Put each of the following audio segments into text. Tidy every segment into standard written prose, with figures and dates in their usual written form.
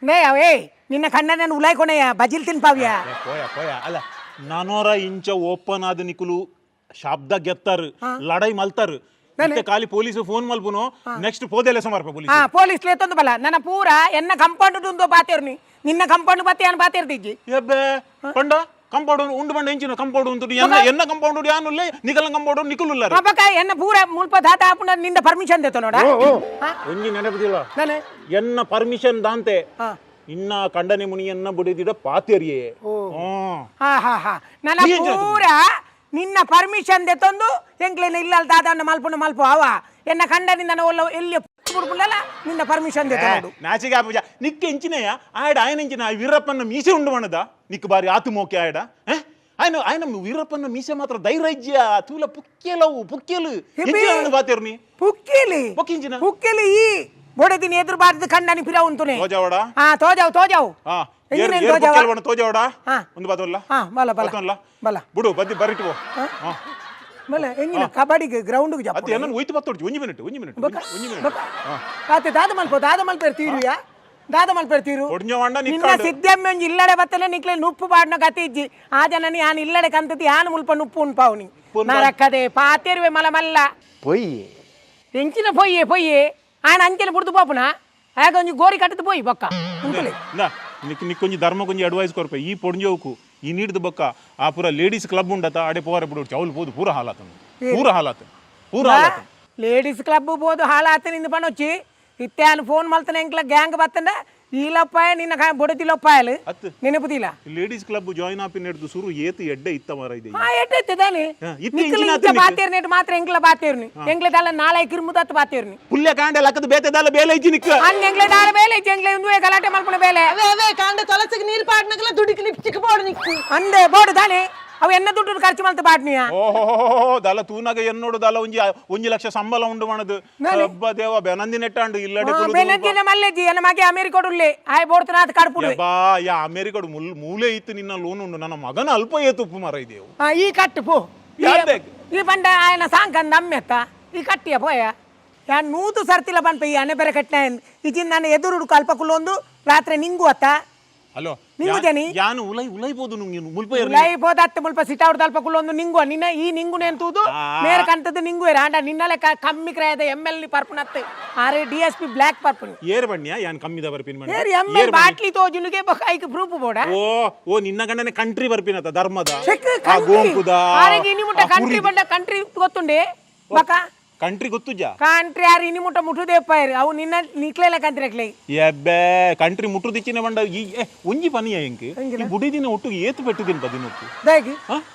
ನೇ ಅವೇ ನಿನ್ನ ಕಣ್ಣನ ಉಲಾಯ್ಕೊಣಯ್ಯ ಬಜಿಲ್ ತಿನ್ಪಾವ್ಯಾ. ಪೋಯ ಪೋಯ. ಅಲ್ಲ, ನಾನೋರ ಇಂಚ ಓಪನ್ ಆದ ನಿಕುಲು ಶಬ್ದ ಗೆತ್ತಾರು, ಲಡಾಯಿ ಮಲ್ತಾರು. ಮತ್ತೆ ಖಾಲಿ ಪೊಲೀಸ್ ಫೋನ್ ಮಲ್ಪುನು, ನೆಕ್ಸ್ಟ್ ಪೋದೆಲೆ ಸುಮಾರು ಪೊಲೀಸ್. ಹಾ, ಪೊಲೀಸ್ ಲೇತೊಂದು ಬಲ. ನನ್ನ ಪೂರ ಎನ್ನ ಕಂಪೌಂಡ್ ಉಂದು ಬಾತೇರ್ನಿ, ನಿನ್ನ ಕಂಪೌಂಡ್ ಬಾತೆ ಯಾನ್ ಬಾತೇರ್ದಿಜ್ಜಿ. ಎಬ್ಬೆ, ಪಂಡ ಕಂಪೌಂಡ್ ಉಂಡು ಬಂಡ ಎಂಚಿನ ಕಂಪೌಂಡ್ ಉಂಟು? ಎನ್ನ ಎನ್ನ ಕಂಪೌಂಡ್ ಯಾನುಲ್ಲೆ, ನಿಕಲ ಕಂಪೌಂಡ್ ನಿಕುಲುಲ್ಲಾರ. ಅಪಕ ಎನ್ನ ಪೂರ ಮುಲ್ಪ ದಾತ ಆಪುಂಡ ನಿಂದ ಪರ್ಮಿಷನ್ ದೇತ ನೋಡ. ಒಂಜಿ ನೆನಪುದಿಲ್ಲ. ನಾನೆ. ಎನ್ನ ಪರ್ಮಿಷನ್ ದಾಂತೆ ಇನ್ನ ಕಂಡನೆ ಮುನಿಯನ್ನ ಬುಡಿದಿಡ ಪಾತೆರಿಯೇ. ಹಾ ಹಾ ಹಾ, ನನ್ನ ನೀ ಏನ್ ಜಾತಿ? ಪೂರ ನಿನ್ನ ಪರ್ಮಿಷನ್ ದೆತ್ತೊಂದು ಎಂಕ್ಲೇನ ಇಲ್ಲ ದಾದಾವನ್ನ ಮಲ್ಪುಂಡು ಮಲ್ಪ ಅವ. ಎನ್ನ ಕಂಡನಿಂದ ಒಲ್ಲ ಎಲ್ಲಿ ಬುಡ್ಪುಂಡಲ್ಲ, ನಿನ್ನ ಪರ್ಮಿಷನ್ ದೆತ್ತ ನೋಡು. ನಾಚಿಗೆ ಆಪುಜ ನಿಕ್ಕೆ? ಎಂಚಿನೆಯ ಆಯಡ ಆಯನ ಎಂಚಿನ ಆ ವೀರಪ್ಪನ ಮೀಸೆ ಉಂಡು ಮಣದ ನಿಕ್ ಬಾರಿ ಆತು ಮೋಕೆ ಆಯಡ. ಆಯನ ಆಯನ ವೀರಪ್ಪನ ಮೀಸೆ ಮಾತ್ರ ಧೈರ್ಯ ತೂಲ ಪುಕ್ಕೆಲವು ಪುಕ್ಕೆಲು. ಎಂಚಿನ ಬಾತೇರು ನೀ? ಪುಕ್ಕಿಲಿ. ಬೊಕ್ಕ ಎಂಚಿನ? ಪುಕ್ಕಿಲಿ ಈ ಬೊಡೆದಿನ ಎದುರು ಬಾರ್ದು ಕಂಡನಿ ಪಿರ ಉಂತುನೆ. ತೋಜಾವಡ. ಹಾ, ತೋಜಾವ್ ತೋಜಾವ್. ಹಾ. ಎಂಚಿನ ಏರ್ ತೋಜಾವ? ಪುಕ್ಕೆಲು ಬಣ್ಣ ತೋಜಾವಡ. ಒಂದು ಬಾತೋಲ್ಲ. ಹಾ, ಬಲ ಬಲ. ಬಾತೋಲ್ಲ. ಬಲ. ಬುಡು ಬದ್ದಿ ಬರಿಟ್ಟು ಪೋ. ಹಾ. ಬಲ ಎಂಜಿನ ಕಬಡ್ಡಿಗೆ ಗ್ರೌಂಡ್ ಅತ್ತೆ ಜಪ್ಪ. ಏನನ್ನು ಹೋಯ್ತು ಬತ್ತೊಡ್ಚಿ. ಒಂಜಿ ಮಿನಿಟ್, ಒಂಜಿ ಮಿನಿಟ್, ಒಂಜಿ ಮಿನಿಟ್. ಆತೆ ದಾದ ಮಲ್ಪ, ದಾದ ಮಲ್ಪೇರ್ ತೀರುಯಾ, ದಾದ ಮಲ್ಪೇರ್ ತೀರು. ಒಡ್ഞ്ഞವಾಂಡ. ನಿನ್ನ ನಿಕ್ಕಾಂಡ್. ಸಿದ್ದಮ್ಮೆ ಒಂಜಿ ಇಲ್ಲಡೆ ಬತ್ತನೆ ನಿಕ್ಲೆ ನುಪ್ಪು ಪಾಡ್ನ ಗತಿ ಇಜ್ಜಿ. ಆ ಜನನಿ ಯಾನ್ ಇಲ್ಲಡೆ ಕಂತತಿ, ಯಾನ್ ಮುಲ್ಪ ನುಪ್ಪು ಉನ್ಪಾವುನಿ. ನರಕದೆ ಪಾತೇರುವೆ ಮಲ ಮಲ್ಲ. ಪೊಯ್. ಎಂಚಿನ ಪೊಯ್ಯೆ ಪೊಯ್ಯೆ? ಆಯನ ಅಂಚನೆ ಬುಡ್ದು ಪೋಪುನ ಆಗ ಒಂಜಿ ಗೋರಿ ಕಟ್ಟದು ಪೋಯಿ ಬೊಕ್ಕ ಉಂತುಲೆ. ನಾ ನಿಕ್ ನಿಕ್ಕೊಂಜಿ ಧರ್ಮಕ್ಕೊಂಜಿ ಅಡ್ವೈಸ್ ಕೊರ್ಪೆ. ಈ ಪೊಡ್ಂಜೋಕು ಈ ನೀಡ್ದು ಬೊಕ್ಕ ಆ ಪೂರ ಲೇಡೀಸ್ ಕ್ಲಬ್ ಉಂಡತ, ಆಡೆ ಪೋರೆ ಬಿಡು. ಚೌಲ್ ಪೋದು ಪೂರ ಹಾಲಾತನು, ಪೂರ ಹಾಲಾತ, ಪೂರ ಹಾಲಾತ. ಲೇಡೀಸ್ ಕ್ಲಬ್ ಪೋದು ಹಾಳಾತ ನಿಂದು ಪಣೊಚ್ಚಿ. ಇತ್ತೆ ಆನ್ ಫೋನ್ ಮಲ್ತನ ಎಂಕ್ಲ ಗ್ಯಾಂಗ್ ಬತ್ತಂಡ ಈಲಪ್ಪಾಯ ನಿನ್ನ ಬೊಡತಿಲಪ್ಪಾಯಲು. ಅತ್ತು. ನೆನಪುದಿಲ್ಲ. Ladies club join ಆಪಿನ ಹಿಡ್ದು ಸುರು ಏತು ಎಡ್ಡೆ ಇತ್ತ ಮಾರ ಇದೆ. ಹಾ, ಎಟ್ಟೈತೆ ತಾನೆ. ಹಾ, ಇತ್ತೆ ನಿಕ್ಲು ಇಂಚಿನ ಇಂಚ ಆತು ನಿಕ್ಕು. ಬಾತೇರ್ನೇಟ್ ಮಾತ್ರ ಎಂಕ್ಲ ಬಾತೇರ್ನಿ, ಎಂಕ್ಲ ದಾಲ ನಾಳೆ ಕಿರ್ಮುದತ್ತು ಬಾತೇರ್ನಿ. ಪುಲ್ಯ ಕಾಂಡೆ ಲಕ್ಕದ ಬೇತೆ ದಾಲ ಬೇಲೆ ಇಜ್ಜಿ ನಿಕ್ಕ. ಅನ್ ಎಂಕ್ಲ ದಾಲ ಬೇಲೆ ಇಜ್ಜಿ, ಎಂಕ್ಲ ಇಂದುವೆ ಗಲಾಟೆ ಮಲ್ಪುನ ಬೇಲೆ. ಅವೇ ಅವೇ, ಕಾಂಡ ತೊಲಸಿಗೆ ನೀರು ಪಾಡ್ನಗಲ ದುಡಿకి ಲಿಪ್ಸ್ಟಿಕ್ ಬೋಡು ನಿಕ್ಕು. ಅಂದೆ ಬೋಡು ತಾನೆ, ಅವು ಎನ್ನ ದುಡ್ಡು ಖರ್ಚು ಮಲ್ತ ಬಾಟ್ನಿಯ. ಓಹೋ, ದಾಲ ತೂನಾಗ ಎನ್ನೋಡು ದಾಲ ಒಂಜಿ 1 ಲಕ್ಷ ಸಂಬಳ ಉಂಡು ಮಣದು. ಅಬ್ಬ ದೇವ, ಬೆನಂದಿ ನೆಟ್ಟಾಂಡು ಇಲ್ಲಡೆ ಕುಲ್ದು. ಬೆನಂದಿನ ಮಲ್ಲೆಜಿ, ಎನ್ನ ಮಗೆ ಅಮೇರಿಕೋಡುಲ್ಲೆ ಆಯ್ ಬೋಡ್ತನಾಥ್ ಕಡ್ಪುಡು. ಯಬ್ಬಾ, ಯಾ ಅಮೇರಿಕಡು ಮುಲ್ ಮೂಲೆ ಇತ್ತು ನಿನ್ನ ಲೋನ್ ಉಂಡು. ನನ್ನ ಮಗನ ಅಲ್ಪ ಏತು ಉಪ್ಪು ಮರ ಇದೆವು. ಈ ಕಟ್ಟು ಪೋ ಈ. ಯಾರ್ದೆ? ಈ ಪಂಡ ಆಯನ ಸಾಂಕಂದ ಅಮ್ಮೆತ್ತ ಈ ಕಟ್ಟಿಯ ಪೋಯ. ಯಾನ್ ನೂತು ಸರ್ತಿಲ ಪನ್ಪ ಈ ಅಣೆ ಬೇರೆ ಕಟ್ಟಿನ ಇಜಿನ್ ನಾನು ಎದುರು ಅಲ್ಪ ಕುಲ್ಲೊಂದು ರಾತ್ರಿ ನಿಂಗು ಅತ್ತ. ಹಲೋ. ನಿಂಗು ಜನಿ? ಯಾನು ಉಲೈ ಉಲೈ ಬೋದು ನೀನು ಮುಲ್ಪ ಏರ್ನಿ. ಲೈ ಪೋದತ್ತ ಮುಲ್ಪ ಸಿಟಾವ್ರದ ಅಲ್ಪ ಕುಲ್ಲೊಂದು ನಿಂಗು ನಿನ್ನ ಈ ನಿಂಗು ತೂದು ಮೇರೆ ಕಂತದ್ದು ನಿಂಗು ಆಂಡ ನಿನ್ನಲೆ ಕಮ್ಮಿ ಕ್ರಯದ ಎಮ್ ಎಲ್ ಪರ್ಪುನತ್ತೆ ಆರೆ D S P black ಪರ್ಪುನಿ. ಏರ್ ಬಣ್ಣಿಯ ಯಾನ್ ಕಮ್ಮಿದ ಬರ್ಪಿನ ಮಣ್ಣ? ಏರ್ ಎಮ್ ಎಲ್ ಬಾಟ್ಲಿ ತೋಜುನುಗೆ ಬೊಕ ಐಕ್ ಪ್ರೂಫ್ ಬೋಡ. ಓ ಓ, ನಿನ್ನ ಗಂಡನೆ ಕಂಟ್ರಿ ಬರ್ಪಿನತ ಧರ್ಮದ. ಚೆಕ್. ಆ ಗೋಂಕುದ. ಆರೆಗೆ ಇನಿ ಮುಟ್ಟ ಕಂಟ್ರಿ ಬಂಡ ಕಂಟ್ರಿ ಗೊತ್ತುಂಡೆ ಬಕ. ಕಂಟ್ರಿ ಗೊತ್ತುಜಾ? ಕಂಟ್ರಿ ಆರು ಇನಿ ಮುಟ್ಟ ಮುಟ್ಟುದೇಪ್ಪಾಯರು ಅವು ನಿನ್ನ ನಿಕ್ಲೆಲ್ಲ ಕಂತ್ರೆಕ್ಲೆ. ಎಬ್ಬೆ, ಕಂಟ್ರಿ ಮುಟ್ಟುದಿಚ್ಚಿನ ಬಂಡ ಈ ಏ, ಒಂಜಿ ಪನಿಯ ಎಂಕ್ ಈ ಬುಡಿದಿನ ಒಟ್ಟು ಏತು ಪೆಟ್ಟುದಿನ ಪದಿನೊಕ್ಕು. ದಾಗಿ?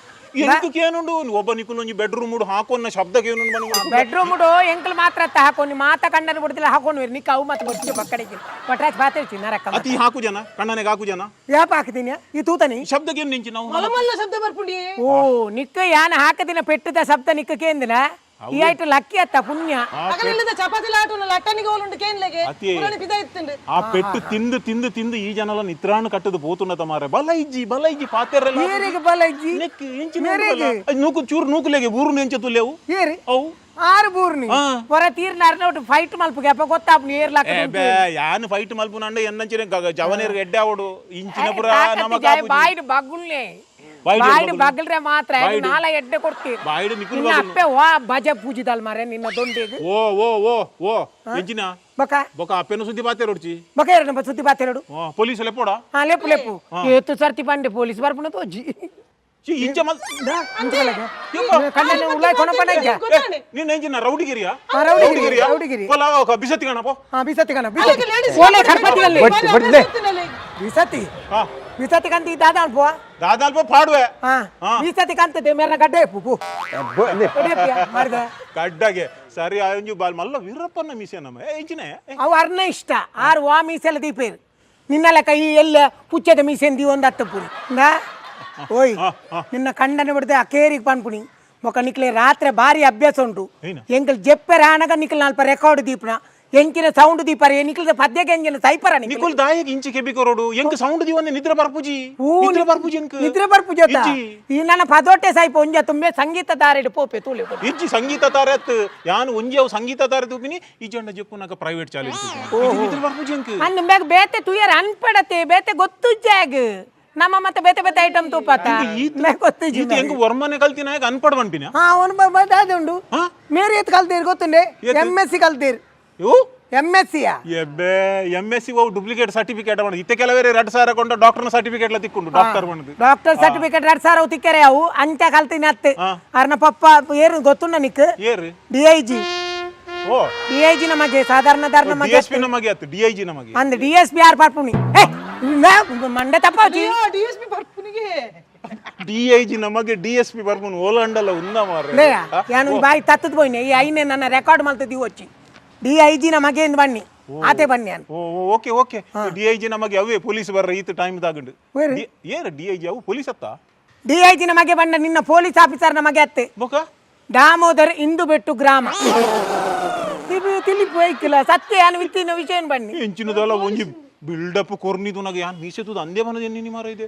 ಎಂತಕ್ಕೆ ಏನುಂಡು ಒಬ್ಬ ನಿಕುಲು ಒಂಜಿ ಬೆಡ್ರೂಮ್ ಉಡು ಹಾಕೋನ್ನ ಶಬ್ದಕ್ಕೆ ಏನುಂಡು ಮನೆ. ಬೆಡ್ರೂಮ್ ಉಡು ಎಂಕಲ್ ಮಾತ್ರ ಅತ್ತ ಹಾಕೊಂಡು ಮಾತ ಕಂಡನ ಬಿಡ್ತಿಲ್ಲ ಹಾಕೊಂಡು ನಿಕ್ಕ ಅವು ಮತ್ತೆ ಬೊಚ್ಚು ಪಕ್ಕಡಿಗೆ ಪಟ್ರಾಚ್ ಬಾತಿರ್ತಿ ನರಕ್ಕ. ಅತಿ ಹಾಕು ಜನ ಕಣ್ಣನೆಗೆ ಹಾಕು ಜನ. ಯಾಪ ಹಾಕ್ತೀನಿ ಈ ತೂತನಿ. ಶಬ್ದಕ್ಕೆ ಏನು ನಿಂಚಿ ನಾವು. ಮಲ್ಲ ಮಲ್ಲ ಶಬ್ದ ಬರ್ಪುಂಡಿ. ಓ, ನಿಕ್ಕ ಯಾನ ಹಾಕದಿನ ಪೆಟ್ಟದ ಶಬ್ದ ನಿಕ್ಕ ಕೇಂದಿನ ಈ ಐಟು ಲಕ್ಕಿ ಅತ್ತ ಪುಣ್ಯ. ಅಗಲಿಲ್ಲದ ಚಪಾತಿ ಲಾಟುನ ಲಟ್ಟನಿಗೆ ಓಲುಂಡು ಕೇನ್ಲೆಗೆ. ಅತಿ. ಪುರಾಣಿ ಪಿದ ಇತ್ತುಂಡು. ಆ ಪೆಟ್ಟು ತಿಂದು ತಿಂದು ತಿಂದು ಈ ಜನಲ ನಿತ್ರಾಣ ಕಟ್ಟದು ಪೋತುಂಡ ತಮಾರೆ. ಬಲ ಇಜ್ಜಿ, ಬಲ ಇಜ್ಜಿ ಪಾತೆರೆಲ್ಲ. ಏರಿಗೆ ಬಲ ಇಜ್ಜಿ? ನೆಕ್ ಎಂಚಿನ ಉಂಡು ಬಲ? ಅಯ್ ನೂಕು ಚೂರು ನೂಕುಲೆಗೆ ಊರು ನೆಂಚ ತುಲೆವು. ಏರಿ? ಅವು. ಆರು ಬೂರ್ನಿ ಹೊರ ತೀರ್ನ ಅರ್ನೋಟು ಫೈಟ್ ಮಲ್ಪುಗೆ ಅಪ್ಪ ಗೊತ್ತಾಪು ಏರ್ ಲಕ್ಕ. ಏ ಬೇ, ಯಾನು ಫೈಟ್ ಮಲ್ಪುನಂಡ ಎನ್ನಂಚಿನ ಜವನೇರ್ಗೆ ಎಡ್ಡೆ ಆವಡು ಇಂಚಿನ ಪುರ ನಮಕ ಆಪುಜಿ. ಬಾಯ್ಡು ಬಗ್ಗುಲ್ನೆ. ಬಾಯ್ಡು ಬಾಯ್ಡು ಬಗ್ಗುಲ್ನೆ. ಬಗ್ಗಲ್ರೆ ಮಾತ್ರ ಬಾಯ್ಡು. ನಾಲ ಎಡ್ಡೆ ಕೊಡ್ತೀರಿ. ಬಾಯ್ಡು ನಿಕುಲು ನಿನ್ನ ಬಗ್ಗುಲ್ನು. ಅಪ್ಪೆ ವಾ ಬಜ ಪೂಜಿದಲ್ ಮಾರೆ ನಿನ್ನ ದೊಂಡೆಗೆ. ಓ ಓ ಓ ಓ, ಎಂಚಿನ? ಬಕ. ಬೊಕ ಅಪ್ಪೆನ ಸುದ್ದಿ ಪಾತೆ ರೋಡ್ಚಿ. ಬಕ ಏರನ ಸುದ್ದಿ ಬಾತೆರಡು. ಪೊಲೀಸ್ ಲೆಪ್ಪೋಡ. ಹಾ, ಲೆಪ್ಪು ಲೆಪ್ಪು. ಏತು ಸರ್ತಿ ಪಂಡೆ ಪೊಲೀಸ್ ಬರ್ಪುನ ತೋಜಿ. ಚಿ ಇಂಚ ಮಲ್ ಕಣ್ಣಲ್ಲಿ ಉಲಾಯ್ ಕೊನ ಪಣಜ್ಜ. ಗೊತ್ತಾಣೆ. ನೀನ್ ಎಂಚಿನ ರೌಡಿಗಿರಿಯಾ? ಹಾ, ರೌಡಿಗಿರಿ, ರೌಡಿಗಿರಿ. ಪೊಲ ಬಿಸತಿ ಗಣಪೋ. ಹಾ, ಬಿಸತಿ ಕಣ. ಅಲ್ಲಿಗೆ ladies ಓಲೆ ಕರ್ಪತಿಯಲ್ಲಿ. ಬಟ್ ಬಟ್ಲೆ. ಬಿಸತಿ. ಹಾ. ಬಿಸತಿ ಕಂತ ಈ ದಾದ ಅನ್ಪುವ. ದಾದಾಲ್ಪ ಪಾಡುವೆ. ಹಾ. ಹಾ. ಬಿಸತಿ ಕಂತದೆ ಮೇರ್ನ ಗಡ್ಡೆ ಪು ಮಾಡಿದ. ಗಡ್ಡಗೆ ಸರಿ ಆಯೊಂಜಿ ಬಾಲ್ ಮಲ್ಲ ವೀರಪ್ಪನ ಮೀಸೆ ನಮ್ಮ ಎಂಚಿನ. ಅವು ಅರ್ನ ಇಷ್ಟ ಆರು ವಾ ಮೀಸೆಲ್ಲ ದೀಪೇರು ನಿನ್ನ ಲೆಕ್ಕ ಈ ಎಲ್ಲ ಪುಚ್ಚದ ಮೀಸೆಂದಿ ಒಂದು ಹತ್ತು ಪುರಿ ಇಂದಾ ಓಯ್. ನಿನ್ನ ಕಂಡನೆ ಬಿಡದೆ ಆ ಕೇರಿಗೆ ಪನ್ಪುಣಿ ಮೊಕ ನಿಕ್ಲೆ ರಾತ್ರಿ ಭಾರಿ ಅಭ್ಯಾಸ ಉಂಟು. ಏನ? ಎಂಕಲ್ ಜೆಪ್ಪೆ ರಾಣಗ ನಿಕ್ಲೆ ನಾಲ್ಪ ರೆಕಾರ್ಡ್ ದೀಪನ ಎಂಚಿನ ಸೌಂಡ್ ದೀಪರ, ನಿಕ್ಲದ ಪದ್ಯಕ್ಕೆ ಎಂಚಿನ ಸೈಪರ ನಿಕ್ಲು? ನಿಕುಲ್ ದಾಯೆಗ್ ಇಂಚಿ ಕೆಬಿ ಕೊರೊಡು? ಎಂಕ್ ಸೌಂಡ್ ದಿವೊಂದೆ ನಿದ್ರೆ ಬರ್ಪುಜಿ. ಊ, ನಿದ್ರೆ ಬರ್ಪುಜಿ ಎಂಕ್. ನಿದ್ರೆ ಬರ್ಪುಜಿ ಅತ್ತ? ಇಜ್ಜಿ. ಈ ನನ್ನ ಪದೊಟ್ಟೆ ಸಾಯ್ಪ ಒಂಜ ತುಂಬೆ ಸಂಗೀತ ದಾರೆಡ್ ಪೋಪೆ ತೂಲೆ. ಇಜ್ಜಿ, ಸಂಗೀತ ತಾರೆ ಅತ್. ಯಾನ್ ಒಂಜಿ ಅವು ಸಂಗೀತ ತಾರೆ ತೂಪಿನಿ, ಇಜ್ಜಂಡ ಜೆಪ್ಪುನಗ ಪ್ರೈವೇಟ್ ಚಾಲೆಂಜ್. ನಿದ್ರೆ ಬರ್ಪುಜಿ ಎಂಕ್. ಅಂದ್ ಬೇಗ ಬೇತೆ ತುಯರ್ ಅನ್ಪಡತೆ, ಬೇತೆ ಗೊತ್ತುಜ್ಜಾಗ್ ನಮ್ಮ ಮತ್ತೆ ಬೇತೆ ಬೇತೆ ಐಟಮ್ ತೂಪಾತ ಗೊತ್ತುಜ್ಜಿ. ಈತ ಎಂಕ್ ವರ್ಮನೆ ಕಲ್ತಿನಾಗ ಅನ್ಪಡ್ ಪನ್ಪಿನ. ಹಾ, ಅವನು ಉಂಡು. ಹಾ? ಮೇರಿ ಏತ್ ಕಲ್ತೀರ್ ಗೊತ್ತುಂಡೆ? ಏತ್? ಎಂ ಎಸ್ ಸಿ ಕಲ್ತೀರ್. ಇವು ಎಂ ಎಸ್ ಸಿಯಾ? ಎಬ್ಬೆ, ಎಂ ಎಸ್ ಸಿ ಅವು ಡೂಪ್ಲಿಕೇಟ್ ಸರ್ಟಿಫಿಕೇಟ್ ಮಾಡೋದು. ಇತ್ತೆ ಕೆಲವರೆ 2000 ಕೊಂಡ ಡಾಕ್ಟರ್ನ ಸರ್ಟಿಫಿಕೇಟ್ ಎಲ್ಲ ತಿಕ್ಕೊಂಡು ಡಾಕ್ಟರ್ ಬಂದು. ಡಾಕ್ಟರ್ ಸರ್ಟಿಫಿಕೇಟ್ 2000 ತಿಕ್ಕರೆ ಅವು ಅಂಚ ಕಲ್ತೀನಿ ಅತ್ತೆ. ಹಾ. ಅರ್ನ ಪಪ್ಪ ಏರು ಗೊತ್ತುಂಡ ನಿಕ್? ಏರು? D I G. O. D I G ನಮಗೆ ಸಾಧಾರಣ ದಾರ ಡಿ ನಮಗೆ ಎಸ್ ಪಿ ನಮಗೆ ಆತು, ಡಿ I G ನಮಗೆ. ಅಂದ್ ಡಿ ಎಸ್ ಪಿ ಆರ್ ಪಾರ್ಪುಣಿ. ಏ, ಮಂಡೆ ತಪ್ಪಾಚಿ. ಡಿ ಎಸ್ ಪಿ ಬರ್ಪುನಿಗೆ. ಡಿ I G ನಮಗೆ ಡಿ ಎಸ್ ಪಿ ಬರ್ಪುನು ಓಲಾಂಡಲ್ಲ ಉಂದ ಮಾರ್ರೆ. ಲೇಯ, ಯಾನು ಬಾಯಿ ತತ್ತದ ಪೋಯಿನೆ. ಈ ಐನೆ ನನ್ನ ರೆಕಾರ್ಡ್ ಮಲ್ತದಿ వచ్చಿ. ಡಿ I G ನಮಗೆ ಎಂದು ಬನ್ನಿ, ಆತೆ ಬನ್ನಿ ಅನ್. ಓ okay okay, D I G ನಮಗೆ ಅವೇ ಪೊಲೀಸ್ ಬರ್ರ ಈತ ಟೈಮ್ ತಾಗಂಡು. ವೇರು? ಏರು ಡಿ I G? ಅವು ಪೊಲೀಸ್ ಅತ್ತ? ಡಿ I G ನಮಗೆ ಬಣ್ಣ ನಿನ್ನ ಪೊಲೀಸ್ ಆಫೀಸರ್ ನಮಗೆ ಅತ್ತೆ. ಬೊಕ? ದಾಮೋದರ್ ಇಂದು ಬೆಟ್ಟು ಗ್ರಾಮ ತಿಳಿಪು ಐಕಿಲ್ಲ ಸತ್ಯ ಯಾನು ವಿತ್ತಿನ ವಿಷಯ ಬನ್ನಿ. ಎಂಚಿನದಲ್ಲ, ಒಂಜಿ ಬಿಲ್ಡಪ್ ಕೊರ್ನಿದು ನಗ. ಯಾನ್ ಮೀಸೆ ತೂದು ಅಂದೇ ಬನದ ಎನ್ನಿ ಮಾರ ಇದೆ.